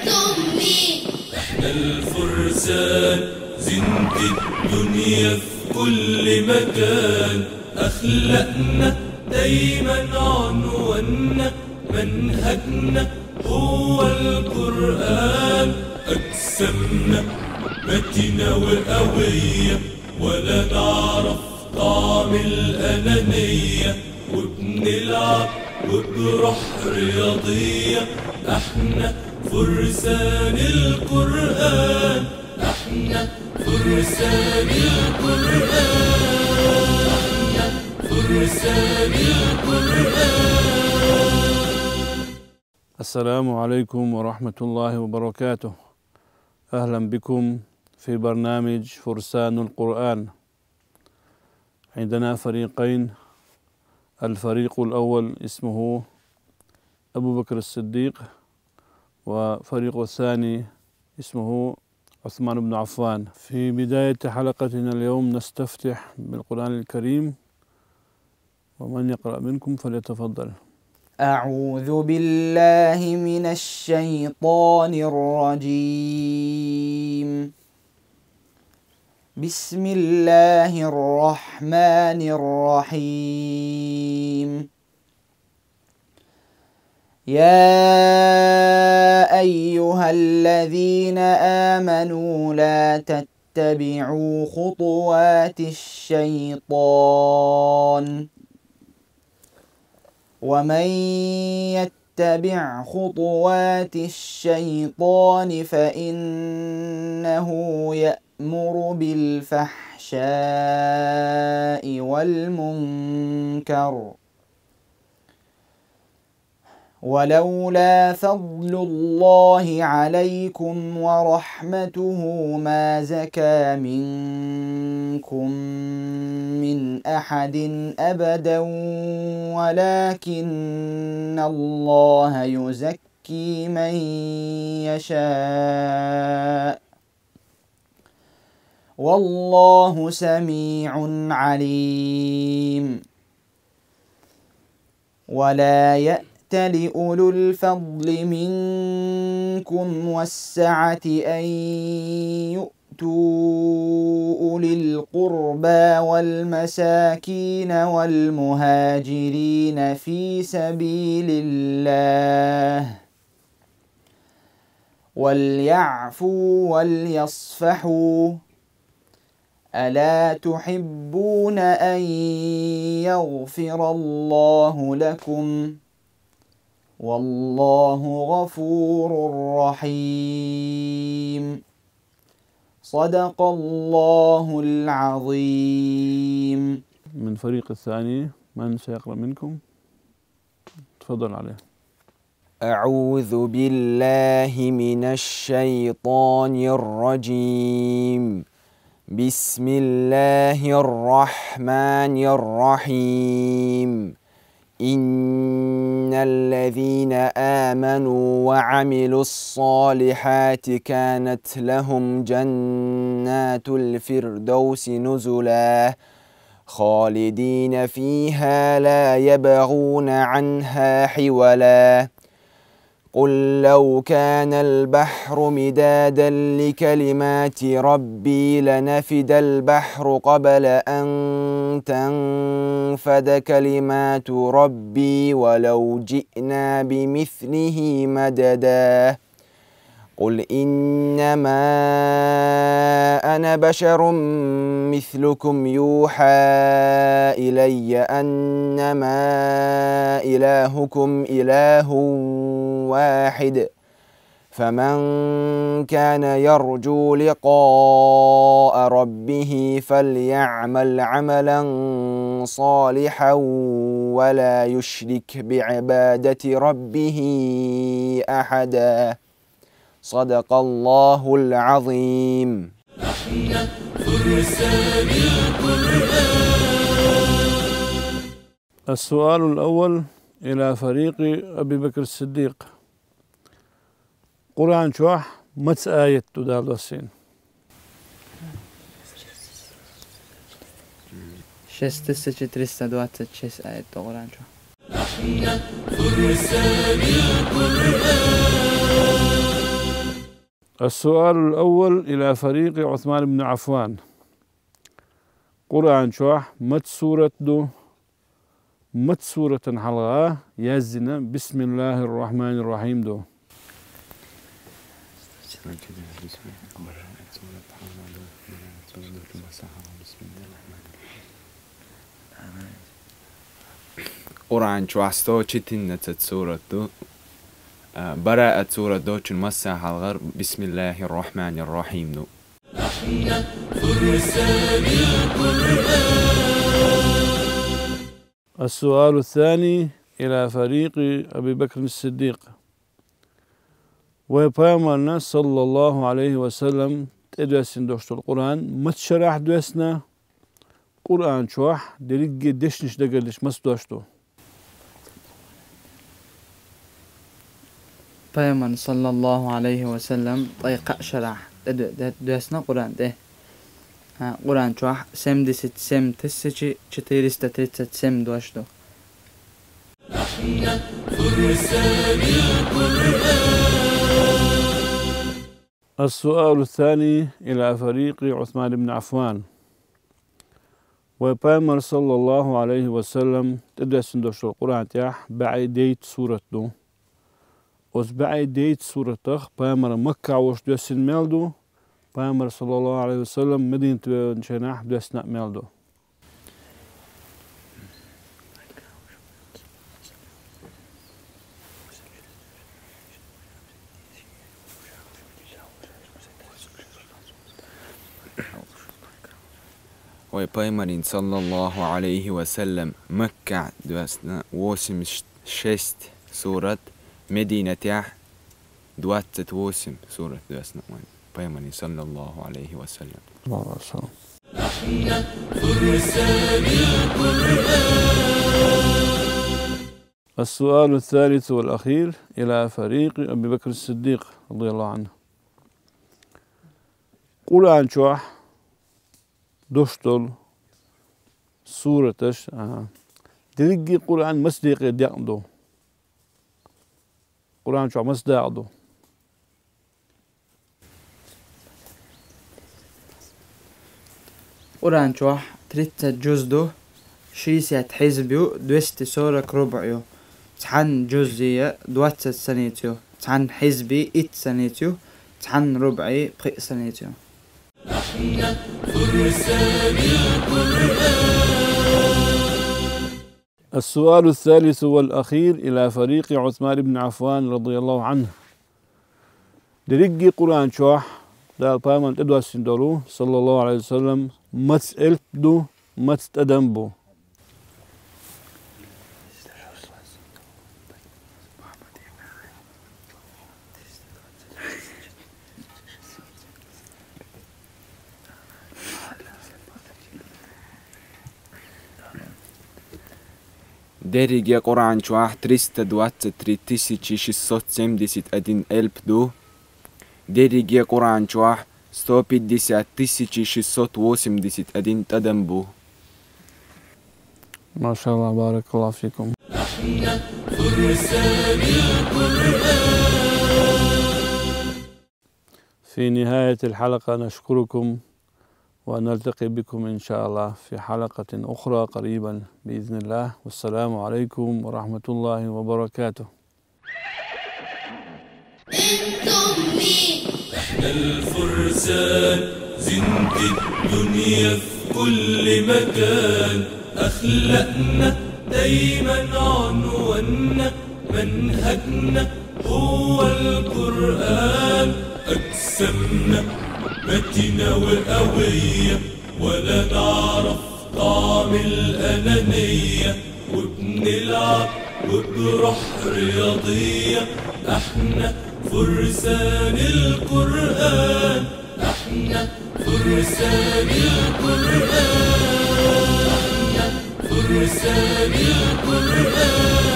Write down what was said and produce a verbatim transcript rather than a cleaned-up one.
أمي. احنا الفرسان، زينة الدنيا في كل مكان. أخلاقنا دايما عنواننا، منهجنا هو القرآن. أجسامنا متينة وقوية، ولا نعرف طعم الأنانية، وبنلعب وبروح رياضية. احنا فرسان القرآن، احنا فرسان القرآن، احنا فرسان القرآن. السلام عليكم ورحمة الله وبركاته. أهلا بكم في برنامج فرسان القرآن. عندنا فريقين، الفريق الأول اسمه أبو بكر الصديق، وفريق الثاني اسمه عثمان بن عفان. في بداية حلقتنا اليوم نستفتح بالقرآن الكريم، ومن يقرأ منكم فليتفضل. أعوذ بالله من الشيطان الرجيم. بسم الله الرحمن الرحيم. يا أيها الذين آمنوا لا تتبعوا خطوات الشيطان، ومن يتبع خطوات الشيطان فإنه يأمر بالفحشاء والمنكر، ولولا فضل الله عليكم ورحمته ما زكى منكم من أحد أبدا، ولكن الله يزكي من يشاء، والله سميع عليم. ولا يأتل أولو الفضل منكم والسعة أن يؤتوا أولي القربى والمساكين والمهاجرين في سبيل الله، وليعفوا وليصفحوا، ألا تحبون أن يغفر الله لكم، والله غفور رحيم. صدق الله العظيم. من الفريق الثاني من سيقرأ منكم؟ تفضل علي. أعوذ بالله من الشيطان الرجيم. بسم الله الرحمن الرحيم. إن الذين آمنوا وعملوا الصالحات كانت لهم جنات الفردوس نزلا، خالدين فيها لا يبغون عنها حولا. قل لو كان البحر مدادا لكلمات ربي لنفد البحر قبل أن تنفد كلمات ربي ولو جئنا بمثله مددا. قل إنما أنا بشر مثلكم يوحى إلي أنما إلهكم إله واحد، فمن كان يرجو لقاء ربه فليعمل عملا صالحا ولا يشرك بعبادة ربه أحدا. صدق الله العظيم. احنا فرسان القرآن. السؤال الأول إلى فريق أبي بكر الصديق. Къуръан чу маса аят да Дала доссийна? Шесть тысяч триста двадцать шесть аят да Къуръан чу. احنا فرسان القرآن. السؤال الأول إلى فريق عثمان بن عفان. Къуръан чохь маца сурат ду, маца суратан хьалха яздина بسم الله الرحمن الرحيم ду. Къуръан чохь сто четырнадцать сурат ду. А, Бараат сурат доцчун массехь хьалхара بسم الله الرحمن الرحيم ду. السؤال الثاني إلى فريق أبي بكر الصديق. Вай Пайхамарна, саллаллаху Ӏалайхи ва саллам, тӀедоьссина долуш долу Къуръан маца шарахь доьссина, Къуръан чохь дерриге дешнаш дагардеш маца дош ду? Пайхамарна, саллаллаху Ӏалайхи ва саллам, ткъе кхаа шарахь тӀе-, де-, доьссина Къуръан тӀе. А, Къуръан чохь семьдесят семь тысячи четыреста тридцать семь дош ду. السؤال الثاني إلى فريق عثمان بن عفان. Вай Пайхамар, саллаллаху Ӏалайхи ва саллам, тӀедоьссина долуш долу Къуръан тӀехь бӀе дейтта сурат ду. Оцу бӀе дейтта суратах Пайхамар Маккахь волуш доьссина мел ду, Пайхамар, саллаллаху Ӏалайхи ва саллам, Мединат веанчу хенахь доьссина а мел ду. Вай Пайхамарна, саллаллаху Ӏалайхи ва саллам, Маккахь доьссина восемьдесят шесть сурат, Мединатехь двадцать восемь сурат доьссина вайн Пайхамарна, саллаллаху Ӏалайхи ва саллам. السؤال الثالث والأخير إلى فريق أبي بكر الصديق رضي الله عنه. Къуръан чохь дош долу сураташ, а, дерриге Къуръан маца декъе декъна ду? Къуръан чохь маца дакъа ду? Къуръан чохь тридцать джуз ду, шестьдесят хьизб ю, двести сорок рубӀ ю. Цхьана джузъе двадцать страниц ю, цхьана хьизбе итт страниц ю, цхьана рубӀе пхи страниц ю. السؤال الثالث والأخير إلى فريق عثمان بن عفان رضي الله عنه. Дерриге Къуръан чохь Дала Пайхамарна тӀедоссина долу, саллаллаху Ӏалайхи ва саллам, маца элп ду, маца тӀадам бу? Дерриге Къуръан чохь триста двадцать три тысячи шестьсот семьдесят один элп ду. Дерриге Къуръан чохь сто пятьдесят тысячи шестьсот восемьдесят один тӀадам бу. Машалла, баракаллаху фикум. في نهاية الحلقة نشكركم، ونلتقي بكم إن شاء الله في حلقة أخرى قريبا بإذن الله. والسلام عليكم ورحمة الله وبركاته. انتم مين؟ احنا الفرسان، زينة الدنيا في كل مكان. أخلاقنا دايما عنواننا، منهجنا هو القرآن. أجسامنا متينة وقوية، ولا نعرف طعم الأنانية، وبنلعب وبروح رياضية. احنا فرسان القرآن، احنا فرسان القرآن، احنا فرسان القرآن.